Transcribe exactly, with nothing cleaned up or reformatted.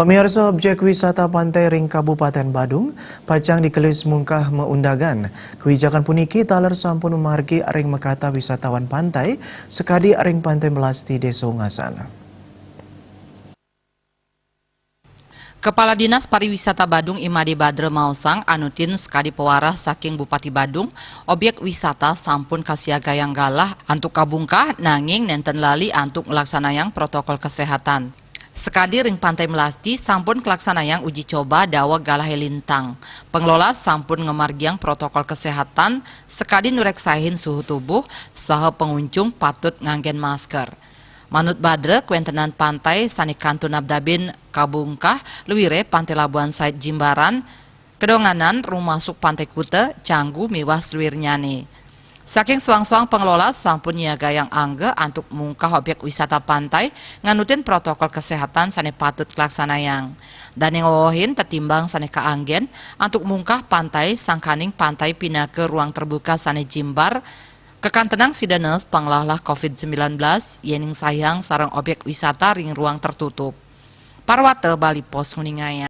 Pamiarsa, objek wisata pantai ring Kabupaten Badung pacang dikelis mungkah maundagan. Kawijakan puniki taler sampun mamargi ring makata wisatawan pantai sakadi ring Pantai Melasti, Desa Ungasan. Kepala Dinas Pariwisata Badung, I Made Badra, maosang anutin sakadi pawarah saking Bupati Badung, objek wisata sampun kasiagayang galah antuk kabungkah, nanging nenten lali antuk nglaksanayang protokol kesehatan. Sakadi ring Pantai Melasti sampun kalaksanayang uji coba daweg galahé lintang. Pengelola sampun ngamargiang protokol kesehatan sakadi nureksahin suhu tubuh saha pengunjung patut nganggén masker. Manut Badra, kawéntenan pantai sané kantun nabnabin kabungkah luiré Pantai Labuhan Said Jimbaran, Kedonganan, rumasuk Pantai Kuta, Canggu miwah saluirnyané. Saking soang-soang pengelola sampun nyiagayang angga antuk mungkah objek wisata pantai nganutin protokol kesehatan sané patut kalaksanayang. Dané ngwewehin tetimbang sané kaanggén antuk mungkah pantai sangkaning pantai pinaka ruang terbuka sané jimbar, kakantenang sida nees panglahlah covid sembilan belas yéning sayang sareng objek wisata ring ruang tertutup. Parwata, Bali Post, nguningayang.